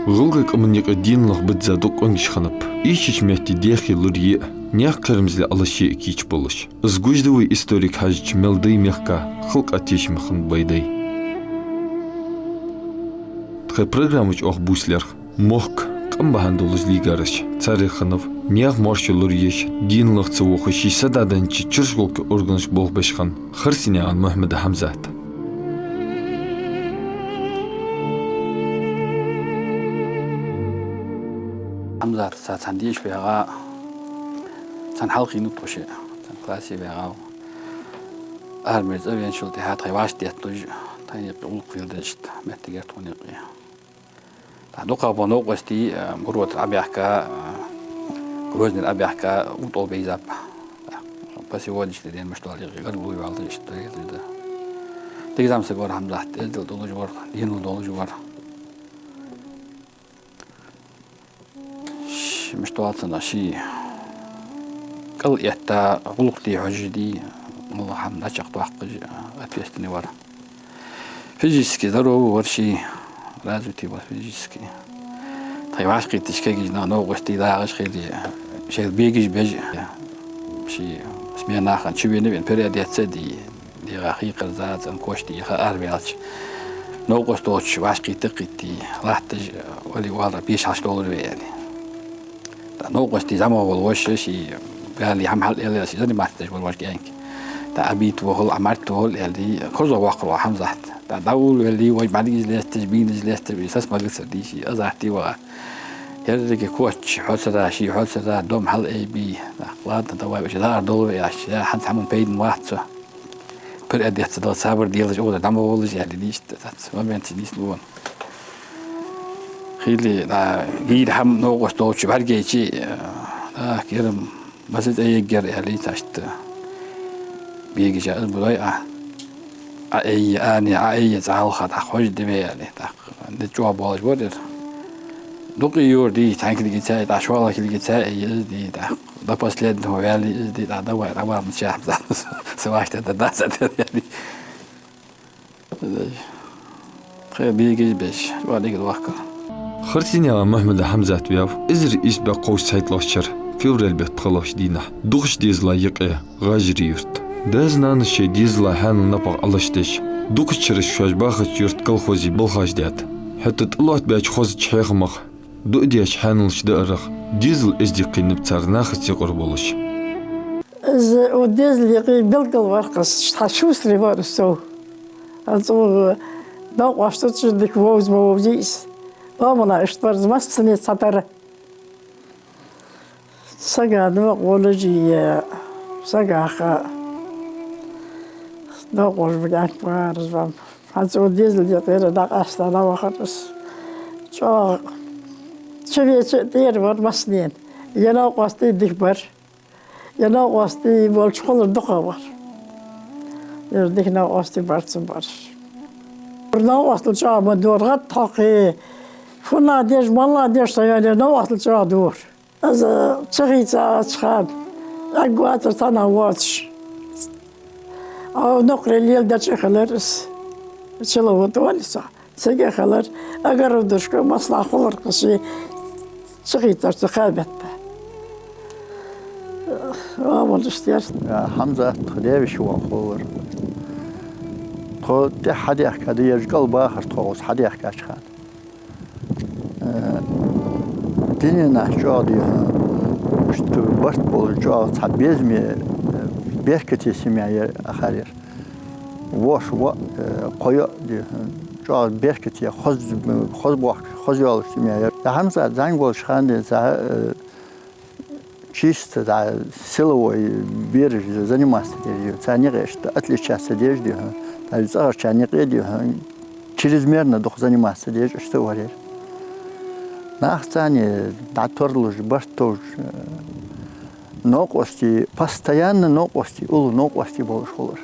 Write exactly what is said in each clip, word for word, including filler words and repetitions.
ГӀалгӀай къаман юкъе дийналах бизза дукха къонгаш хиннаб. Ийшача метте дехе лорае а, наьха кхерамзле Ӏалашъе а кийча болаш. Из гуш да вай историга хьежача мел дай мехка халкъа тешаме хинна бай дай. Тха программа чу оаха бувцаргда мохк къам бахьан долаш лийгараш, царех хиннав наьха моаршо лораеш, дийналах ца вохаш ший садаьденнача чура гӀулакха органашка болх беш хинна Харсинаькъан Мухьмада Хьамзат. Хьамзат, са цхьан деша вагӀа, цхьан хьалхийна тхо ши, цхьан классе вагӀа. Армера цӀавеначул тӀехьа тхоай вӀаштӀехьа детталуш, тхоай юкъе гӀулакх хилдеш, моттиг яр тхона юкъе. ТӀаккха дукхагӀбола новкъостий, э, Муротара Ӏобаьхка, э, Грознера Ӏобаьхка, утӀал бейзаб. По сегодняшний день мишта оал, гаргало ваьлла, иштта дӀаелаш да. Дика зӀамсаг вар Хьамзат, эздел долаш вар, дийна долаш вар. Ш-, мишта оал цунах, ший кӀал этта, гӀулакх де хьожаш дий, моллагӀа хӀама дӀачакхдоаккхаш, ответственный вар. Физически здоровый вар ше, развитый вар физически. Тхоай вӀашагӀкхеташ кагий новкъостий дагӀаш хиле, шоайла бегаш беш, ший смена хана чувена а вена, переодеться а дий, дегӀа хий кхарза, цӀена коч дий, ха араваьлча, новкъост волча вӀашагӀкхеташ кхийтте, латташ, вале оалар, беша хьалхашка довлар вай, аьле. ТӀаккха новкъостий зӀамагӀа вола воша, ший гали хӀама хьалъяьлча, ший заниматься деш вар воша кӀаьнк. ТӀаккха Ӏобита вохал, Ӏомарта вохал, аьле, корзагӀвоаккхар вар Хьамзат. ТӀаккха дӀаволавелле, вож бӀаргаш лесташ, бийнаш лесташ, бий, сас магацар дий, ший азарте ваха. Еррига коч хьоцара, ший хьоцара, дом хьалъайбий. ТӀаккха, ладно, давай, вай дӀаара довла вай, аьлча, я хӀанз хӀаман пайдана вац со. Переодеться дала сабар делаш, укхаза дӀа ма волаш, аьле, иштта цхьацца моменташ нийслу вайна. Хиле, да, гӀийра хӀама новкъост долча бӀаргайча, да, керам, масса цӀаергьяр, аьле, цхьа иштта. Бегаш а из ба дой Ӏа. Ӏа айя, Ӏа не, Ӏа айя цӀа хьалха, тӀаккха хьожаргда вай, аьле, тӀаккха. Де чӀоагӀа болаш вар ер. Дукха йора дий, цхьан кулгаца, тӀаккха шоллагӀа кулгаца айя из дий, тӀаккха до последнего ваьле из дий, тӀаккха давай, давай, мичахь, са вӀаштӀехьа да, са тӀа, аьле. Тхоай бегаш беш, чӀоагӀа дика доахкар. Харсинаькъан Мухьмада Хьамзат ваьв эзар ийс бӀаь кховзткъеи цхьайтталагӀча шера февраль бетта пхелагӀча дийнахьа Духача дезала юкъе ГӀажарий-Юрта. Даьс-нанас шоай дезала хьаьнала напагӀа Ӏалашдеш, дукхача шерашка шоаш бахача юрта колхозе балхаш даьд. ХӀаьта тӀалоаттабаьча хозача хьехамах, дуӀа деча хьаьналаш даарах, дезал эздий кхийнаб цар нахаца юкъара болаш. Из укх дезала юкъе белгала вар-кх из, цхьа шустрый вар из сов. ХӀанз цу новкъосташца дика вовза ма вовзий из. Ламала иштта вар из, массане цхьатарра. Сага новкъа волаш а, сагах новкъост баьннаб вар из. ХӀанз цу дезала юкъера дӀакъаьста дӀавахар из. ЧӀоагӀа чувеча а тӀера вар массанена. Ер новкъостий дика бар. Ер новкъостий болча хулар дукхагӀа вар. Ер дика новкъостий бар цун бараш. Ер новкъостал чӀоагӀа ма дора, гӀад хьокхе, фуннагӀа деш, маллагӀа деш со йоалае, новкъостал чӀоагӀа дора. Из чухийцача хана, эггавацар цхьаннахьа воацаш. Ӏа нукхарел леладеш а хилар из. Пчеловод оал цох. Цига а хилар, огородашка массанахьа хулар-кх из, чухийцар цу кхаь бетта. Амал иштта яр. Хьамзат тха даь-веший воӀ ховра. Тхо тӀехьа хьадаьхкад, ераш кӀал бахар тхо укхаза хьадаьхкача хана. Э, дунен чу чӀоагӀа, дий хьона, иштта барт болаш чӀоагӀа цхьа безаме, э, беркате семья яр, ахар яр. Воша, воӀ, э, кхо йоӀ, дий хьона, чӀоагӀа беркате, хоза, хоза бохкаш, хоза йолаш семья яр. Хьамзат зӀамига волча хана денз, э, чисто, да, силовой бераш заниматься деш, царна юкъе иштта отличаться деш, дий хьона, даже цӀагӀарчарна юкъе, дий хьона, чрезмерно дукха заниматься деш иштта вар ер. Нах царна дӀатарлуш, барт товш, э, новкъостий, постоянно новкъостий, уллув новкъостий болаш хулар.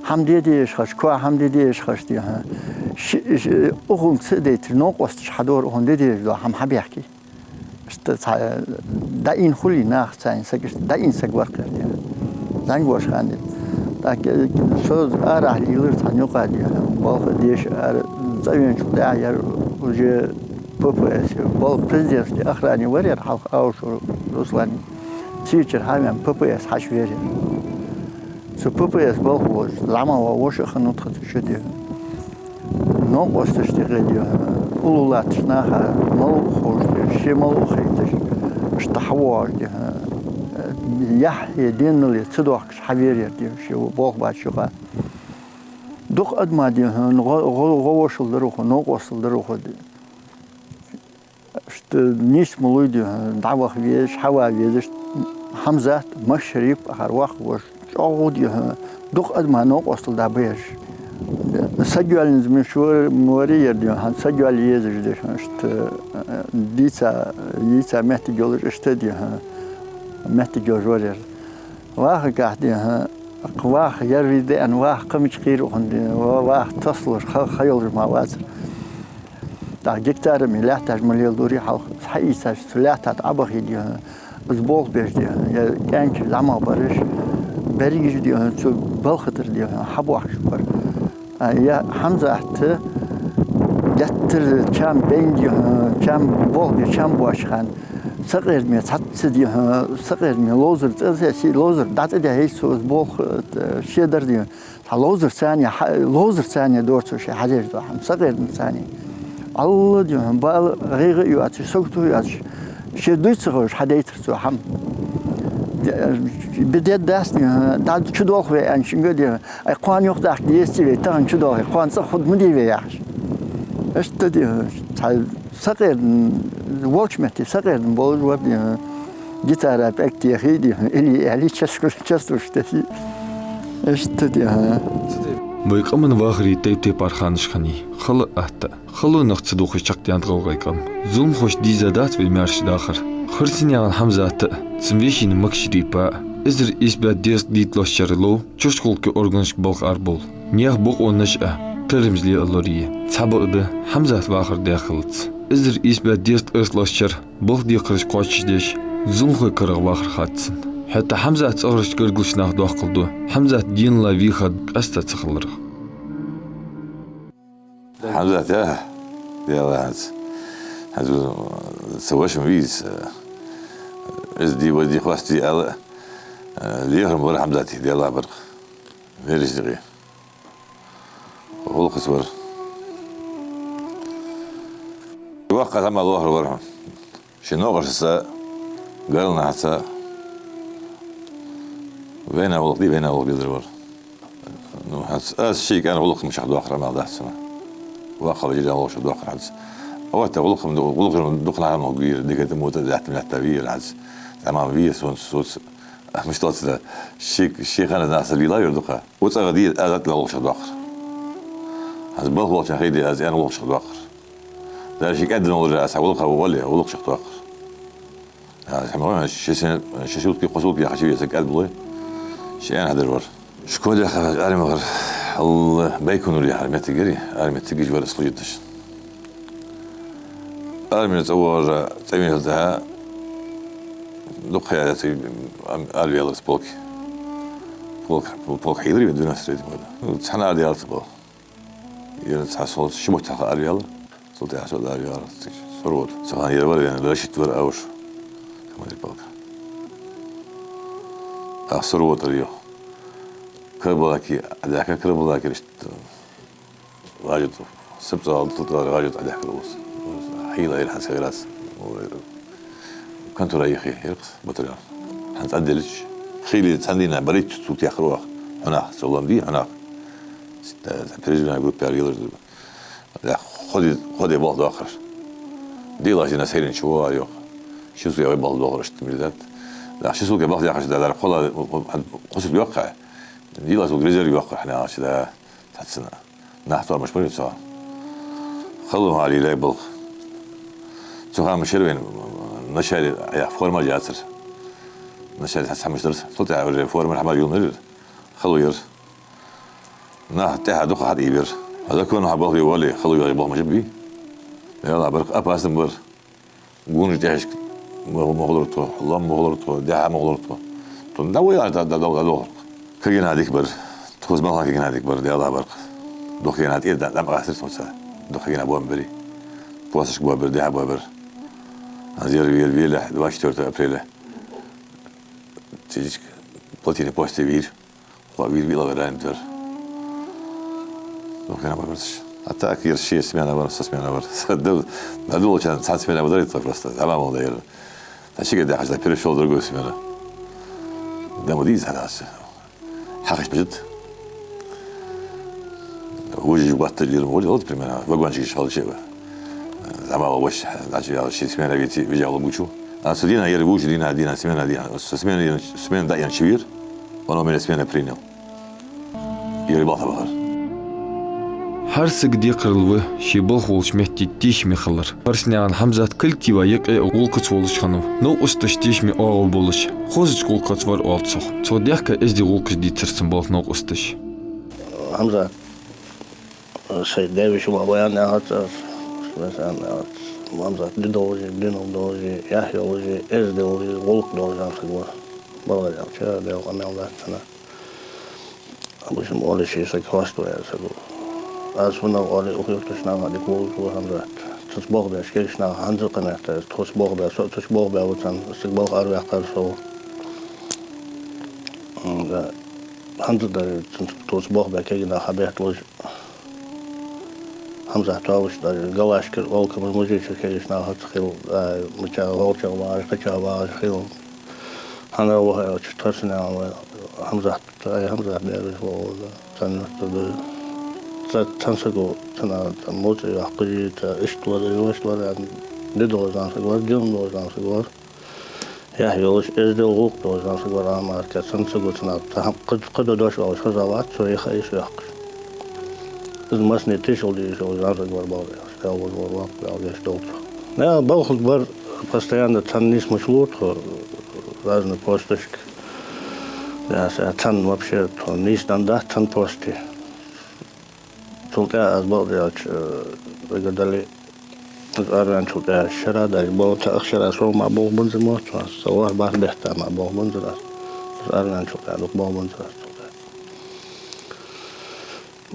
ХӀама де дезаш хилча, коа хӀама де дезаш хилча, дий хьона, ши-, ши-, укхунга ца а дайтар, новкъосташа хьадора укхунна де дезаш дола хӀама хьабаьхке. Иштта цхьа дӀаийна хулий наха царна, саг иштта дӀаийна саг вар-кх ер, дий хьона. ЗӀамига волча хана денз. ТӀаккха со арахьа лийлар цхьан юкъа, дий хьона, балха деша ара, цӀавеначул тӀехьагӀа яр уже П П С, балха президентски охране вар ер хьалха Аушев Руслан. Цигара хьавена П П С хьачувера ер. Цу П П С балха волча зӀамагӀа воша а хиннав тха цу чу, дий хьона. Новкъосташта юкъе, дий хьона, уллув латтача наха малув ховш, дий хьона, ше малув хайташ, иштта хьавоагӀаш, дий хьона, яхь е денал е ца доахкаш хьавера ер, дий хьона, ше болх баьча юкъа. Дукха адама, дий хьона, гӀо-, гӀо-, гӀо вошал дар укхо, новкъостал дар укхо, дий. Иштта нийсса ма луй, дий хьона, дӀаваха везаш, хьава везаш, Хьамзат, Машарип, ахар воккха воша, чӀоагӀа, дий хьона, дукха адама новкъостал дӀабаьхкаш. Саг йоалаенза мишта вар, вар ер, дий хьона, саг йоалае езаш, дий хьона, иштта, дийца, йийца моттиг йолаш, иштта, дий хьона, моттиг йолаш вар ер. Вахаргахьа, дий хьона, ваха ер вий деана, ваха кхы мича кхийра укхунна, дий хьона, ва-, ваха тосалуш, ха, ха йолаш мара вацар. ТӀаккха гектарами лаьтташ ма леладора хьалха, хьаийцача, цу лаьтта тӀа Ӏобахе, дий хьона, из болх беш, дий хьона, е кӀаьнкаш, зӀамагӀа бараш, берригаш, дий хьона, цу балха тӀара, дий хьона, хьабоахкаш бар. А, е Хьамзат геттара чам бенна, дий хьона, чам болх бе, чам боацача хана, сакъердаме цхьацца, дий хьона, сакъердаме ловзар цӀа, се ловзар дӀа цӀа дехьа, цо из болх, э, ше дар, дий хьона. Цхьа ловзарца, хьа-, ловзарца дора цо ше хьадеш дола хӀама, сакъердамца. Алла, дий хьона, бала гӀайгӀа а йоацаш, сагото а йоацаш, ше дувца ца ховш хьадайтар цо хӀама. Де-, бе деддац, дий хьона, дӀа чудоаллалца вай аьнна шийга, дий хьона, ай, кхоана юхадаккха дезаций вай, тахан чудоаллалца, кхоана цӀагӀа хургда ма дий вай яхаш. Иштта, дий хьона, цхьа сакъердам, волча метте сакъердам болаш вар, дий хьона, гитара пӀелг техе, дий хьона, или аьле, часкуш, частуш тесе. Иштта, дий хьона. Вай къаман вахаре тайп-тайпара ханаш хиннай, хала а, атта а. Хало нах ца дувхаш чакхдаьннад гӀалгӀай къам. Зуламхошта дийзадац вай маьрша дахар. Харцаннаькъан Хьамзата а, цун вешийна Макшарипа а эзар ийс бӀаь дезткъа дийтталагӀча шера лов чош гӀулакхий органашка балха арабовла. Наьха бокъонаш а, тарамаш ле а лорае, цхьабакъда Хьамзат вахар даь хилац. Эзар ийс бӀаь дезткъа эрсалагӀча шера балха декхараш кхоачашдеш, зуламхой карагӀа вахар хатта цун. ХӀаьта Хьамзата цӀагӀарча гаргарча наха доаккхал ду Хьамзата денал вийхад къаьста ца хиларах. Хьамзат, я, Даьла хьанца. Хьанца са вашам вийца. Из ди, ваз ди, хваст ди ала. Лехар вар Хьамзата, Даьла баркъ. Мериш дикъи. ГӀулакхаца вар. Воккха хӀама лохар вар хьона. Ший новкъосташца, гаргарча нахаца вайна гӀулакх де, вайна гӀулакх дезар вар. Ну, хӀанз аз шийга аьнна гӀулакх ма чакхдоаккхар, амал дац сона. Воккха хилча а гӀулакх чакхдоаккхар хӀанз. А вот гӀулакх ма ду-, гӀулакх ма дукха нах ма гуйра, дика тӀа мута, лаьтта-лаьтта вийра хӀанз. Тамам вийра сонца, сонца. А мишта оцара, ший, ший хана нах са лийла вер дукха. УцагӀа дий, аз атта гӀулакх чакхдоаккхар. Аз балха волча хана хьийде, аз аьнна гӀулакх чакхдоаккхар. Даже ший кӀаьддана волча аз гӀулакха вале, гӀулакх чакхдоаккхар. Аз хӀама, ши сен, ши сутки, кхо сутки яхача веса кӀаьдбалой. Ший аьнна хьадар вар. Школе хьажа армияра, Алла, Байконур яхар моттиг яр, армияра цига вар служить деш. Армияра цӀавоагӀаш, цӀавена хилча, дукха ха яц, ам-, араваьлар из полке. Полк, полк хьийхар вай двенадцать третий года. Цхьана араваьлар цу полка. Ер цхьа сол ши бутт хьалха араваьлар. Цул тӀехьа со араваьлар. Сурвода. Цу хана ер вар, ер Рашид вар Ауш. Командир полка. А Сурвода тӀара йоах. Карабулаке, Ӏадаьхка Карабулаке, иштта Важид, сипцӀа гӀалдтал тӀара Важид Ӏадаьхкар ус. Хьийла ира хьанца хьагӀрас. Контора йихе, иркъ батальон. ХӀанз цӀаделлача, хили цхьан дийнахьа барайтта цу тӀехьа ваха. Хьунах, со лам дий, хьунах. Ста-, ста передвижной группа яр елар дурба. Да, ходи, ходи балха дохар. Дила жина серин чего йох. Ши сутка вай балха дохар, иштта милдат. Да, ши сутка балха яхаш да, дар хола, хосук йохха. Дила сутка резерв йохха, хьана аш да. Тацна. Нах тормаш бара цо. Халу хьалийла балха. Цу хана шервен начале, я, форма яцар. Начале тацхьамаш дарс. Цул тӀехьа уже форма хьамар юлнар. Халу яр. Нах тӀехьа дукха хьатӀаийбир. Закон хьа балхе вале, халу яр балха ма жиб бий. Яла барх опасный бар. Гунаш тӀехьашка ма, ма гӀулар тхо, лом ма гӀулар тхо, дехьа ма гӀулар тхо. Тхо дӀавояр да, да, да, да, да. Кагина дика бар. Тхоца балха кагина дика бар, Даьла баркъ. Дукха кагина тӀера да, дам гӀасир тхоца. Дукха кагина бомба бери. Посташка боабир, дехьа боабир. ХӀанз ер вера велахь, двадцать четвёртого апреля. Цигача плотина посте вийра. Кхо вийра, виълагӀа ранен тар. Ну, хрена боабирцаш. А так, ер ши смена вар, со смена вар. Дав, надолчан цхьан смена вадарий тхо просто. Зама мол да ер. Та шига дахаш, да перешёл в другую смену. Да, ма дийца хьадас. Хьахаш бежит. Вужиж ватта лир ма вули, вот примерно, вагончик иш халчева. Зама ваш, значит, я ши смена вийти, вижа лугучу. А со дийнахьа ер вужи дийнахьа, дийнахьа смена, дийнахьа. Со смена, смена да ян чвир. Он у меня смена принял. Ер балха бахар. ХӀара сага декхарийла ва ший балха волча метте тешаме хилар. Харсанаькъан Хьамзат коллектива юкъе гӀулакхаца волаш хиннав. Новкъосташца тешаме оагӀув болаш, хозача гӀулакхаца вар оал цох. Цо дехка эздий гӀулакхаш дийцар цун балха новкъосташа. Хьамзат, сай даь-веший воӀ ва аьнна яхац аз, шоана аьнна яхац. Хьамзат ди долаш, динал долаш, яхь йолаш, эздий долаш, гӀулакх долаш зама саг вар. Бакъдар аьлча, Даьла къамаьл дац цунна. Обычно оалаш, ший саг хьоаставаь саг ва. Аз фуннагӀа оале, укх юртарча наха дика вовзаш ва Хьамзат. Цунца болх беш кагийча наха хӀанз а къамаьл дац. Тхоца болх баь, со а цунца болх баь ва царна, саг балха араваьккхар со. М, да. ХӀанз а даже цунца, тхоца болх баь кагий нах хьабетталуш. Хьамзат тоабаш даже галашкара, олкамара, мужичара кагийча нахаца хила, а, мича гӀолча вагӀаш, кхыча вагӀаш хила. ХӀана ваха аьлча, тхарсана ва Хьамзат. Ай, Хьамзат бегӀаш вогӀу, да. Цхьан юрта да. Ца-, цхьан саго, цхьан, цхьан моцӀи йоаккхаш, цхьа иштта вар, йоаш вар, ди долаш зама саг вар, дин долаш зама саг вар. Яхь йолаш, эздел, гӀулакх долаш зама саг вар, амма арка, цхьан саго, цхьан, цхьа хӀама кхы-, кхы да дош оалаш хоза вац, цо яха йиш йоаккхаш. Из массане тешал де йиш йолаш зама саг вар, бакъдар аьлча, Даьла вож вар, вакх Даьла гешт долда цох. Наха балха бар постоянно цхьан нийсмаш лу тхо, разный посташка. Да, са цхьан вообще тхо нийсденна дац цхьан посте. Цул тӀехьа аз, бакъдар аьлча, э, эггара дале, аз араваьнначул тӀехьа шера даже бо-, цхьа ах шера сона мара болх бензар моццо аз, са вар барх бетта мара болх бензар аз. Аз араваьнначул тӀехьа дукха болх бензар аз цул тӀехьа.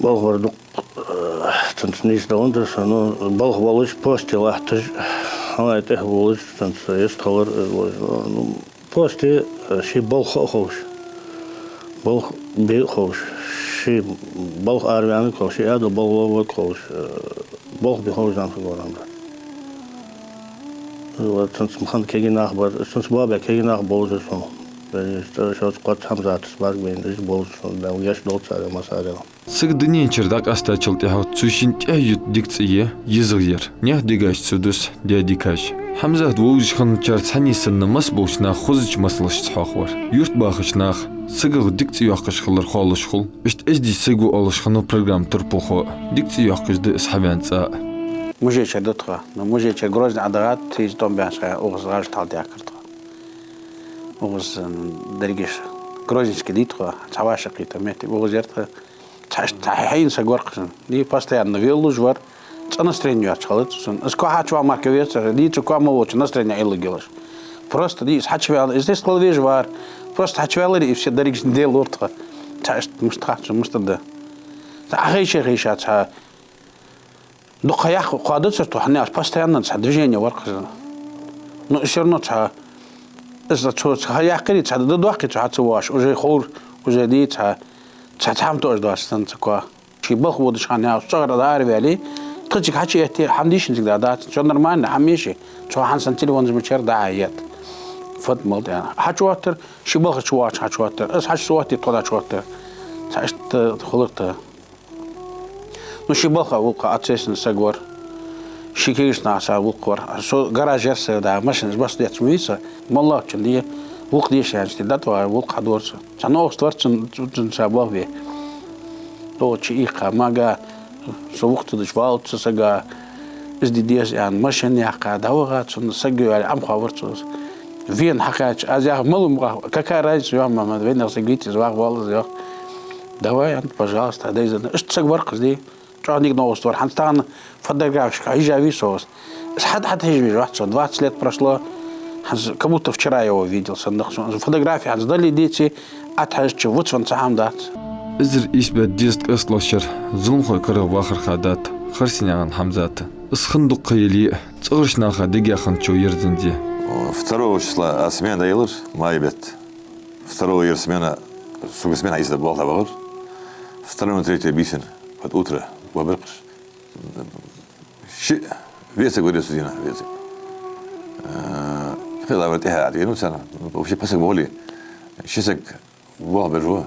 Балха вар дукха, э, цунца нийсденна дар со, ну, балха волаш, посте латташ, хьалай тӀехьа волаш, цунца йистхилар, э, волаш, ну, посте, э, ший балха а ховш, балха бе а ховш, ший балха араваьннар а ховш, ший Ӏаьдал балха ловрар а ховш, э, балха бе ховш зама саг вар Хьамзат. Э, цунца ма хинна кагий нах бар, цунца боабаь кагий нах болаш ба сона. Э, шоца кхоацца Хьамзатаца бӀаргабайна уж болаш ба сона, Даьла гешт долда царех массарех. Саг дунен чура дӀакъастачул тӀехьагӀа цо шийна тӀехьа юта дика цӀи я йизагӀъяр, наьха дегашца дус даь дикаш. Хьамзат вовзаш хинначарца цхьанне санна, масса болча наха хозача масалашца хьоахавар. Юртбахача наха сагах дика цӀи йоаккхаш хилар хоалуш хул, иштта эздий саг ва оалаш хиннав программа турпалхо а. Дика цӀи йоаккхаш да из хьавена цӀа а. Мужичара да тхо, но Мужичара Грозне ӀодагӀа, тхоца тӀом беш хьа, укхаза гӀаж тхьалдаьккхар тхо. Укхаза, м, дерригаш Грозненски дий тхо, цхьа вӀашагӀкхийтта метте, укхаза яр тха. Цхьа, цхьа хьайна саг вар-кх из. Ди постоянно велалуш вар, цкъа настроени йоацаш хилац цун. Из коа хьачувала мара вецар, ди цу коа ма волча настроени Ӏелларгйолаш. Просто ди из хьачуваьлар, из тестлал вежа вар. Просто хьачуваьлар, и всё, дерригаш делар тха. Цхьа иштта мишта хац цун, мишта да. Цхьа хьайша-хьайша цхьа дукха яккха кхоа дацар тхо, хӀана аьлча постоянно цхьа движени вар-кх из. Ну, и всё равно цхьа, из цо цхьа яккхари, цхьа да доаккхи, цо хьа ца воаш, уже ховр, уже ди цхьа, цхьа цхьа хӀама тоъаш доацаш санна цу коа. Ший балха водаш хана яхаш, цӀагӀара араваьле, тха цига хьачуэтте, хӀама дийшан цига да дац, всё нормально, хӀама еши, цо хӀанз санна телефонаш мичара дӀа а етт. Фат мал тӀа. Хьачуоттар, ший балха чу воагӀаш хьачуоттар, из хьачу ца оттий тхо дӀачуоттар. Цхьа иштта хулар тха. Ну, ший балха гӀулакха ответственный саг вар. Ший кагийча нахаца гӀулакх вар. Со гараж яр са, да, машинаш басдетташ ма вий са. МоллагӀчун де гӀулакх деш яьннача де дӀатӀаваха гӀулакх хьадора со. Цхьа новкъост вар цун, цун, цун цхьа балха бе. ДогӀача ийккха мага, со вухтадаш валац цу сага. Из де деза аьнна, машен яьккха, дӀаваха, цунна саг ваьле, Ӏомхавар цо. Вена хьакхаьча, аз яхар, мала ма ваха, какая разница, йоах, мама, венах саг вийта из, ваха воалл из, йоах. Давай, аьннад, пожалуйста, дайзадна. Иштта саг вар-кх из, ди. ЧӀоагӀа дика новкъост вар. ХӀанз тахан фотографешка хьежа вий со из. Из хьат-, хьат хьежа вижа вац со. Двадцать лет прошло. ХӀанз как будто вчера его видел санна да-кх сона. Фотографи хӀанз дале а деце, ат хьежача, вуц ван цхьа хӀама дац. Эзар ийс бӀаь дезткъеи ткъаь шоллагӀча шера зуламхой карагӀа вахар хадад Харсанаькъан Хьамзата. Из хинна дукха ха яле а, цӀагӀарча наха дегаханчо ерзанзе. Второго числа аз смена дӀаелар, май бетта. Второго ер смена, суга смена Ӏийса болх дӀабахар. Второе, третье бийсан, под утро, вабаркхаш. Ши, вецаг варе цу дийнахьа, вецаг. Э, хила вар тӀехьа а дийну царна. Вообще пасаг боли. Ши саг болх беш ва.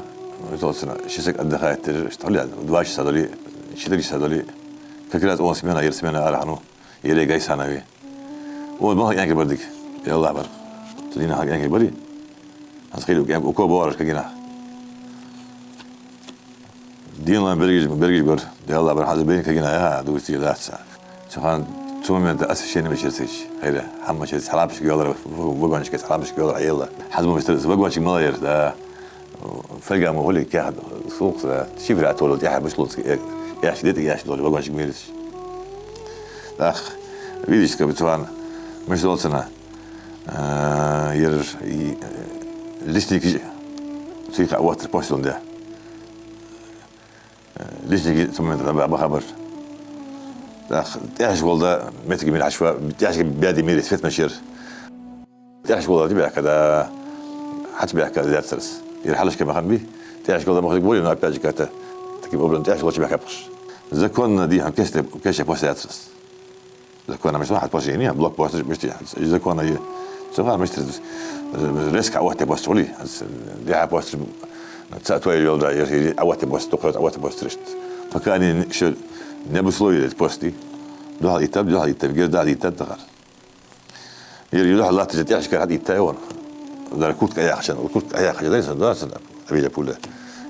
Ши саг отдыхать деш, что ли, два часа доли, четыре часа доли. Как раз он смена, ер смена арахьа хиннав. Ере гайсанови. О, баха янкар бар дика. Ялла бар. Цу дийнахьа янкар бари. Аз хили укем, уко боараш кагинах. Дийнахьа бергиш, бергиш бар. Ялла бар, хьаза бен кагина, я, дугуш тига дац. Цу хана, цу момента освещение ма чирсич. Хайра, хӀама ма чирсич, хьалампашка йолар, в-, вагончикаца хьалампашка йолар, аелла. Хьаза ма вистар, вагончик мала яр, да. Фольга ма хулий, кехат сулхса, шифра а толал, тӀехьа бушлунска, э, яш дитиг яш доли, вагончик мирис. Ах, видишь, как бы цу хана, мишта дола цана, э, ер, и, э, лесники же, цу хана ваттар постель де. Э, лесники цу момента ба-, баха бар. Ах, тӀехьашка волда, метки мир хьашва, тӀехьашка бяди мир, свет машир. ТӀехьашка волча баьхка да, хьача баьхка яцарас. Ер хьалхашка ма хиннабий, тӀехьашка волча баьхка боли, но опять же как-то таким образом тӀехьашка волча баьхка бахаш. Законно дий хьона кесте, кесте пост яцарас. Законно мишта хьа пост ини, блокпост мишта, законно е. Цу хана мишта резко а отте пост хули, дехьа пост ца той йолда, ер а отте пост, туххой а отте пост решт. Пока они ещё не обусловили эти посты. Духьал иттаб, духьал иттаб, герда иттаб тахар. Ер юдахьа латтача тӀехьашкара хьатӀаитта вон. Дар куртка яхачан, куртка яхачан, дай сан, да, сан, абиля пуля.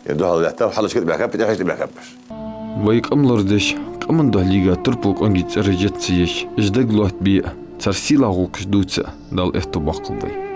Ер духьал латтав, хьалхашка тӀабаьхкаб, тӀехьашка тӀабаьхкаб. Вай къам лорадеш, къаман духьа лийга турпал къонгий цӀераш етта ца еш, уж дагалоаттабе а, цар сийлахь гӀулакхаш дувца а Дала аьттув боаккхалба вай.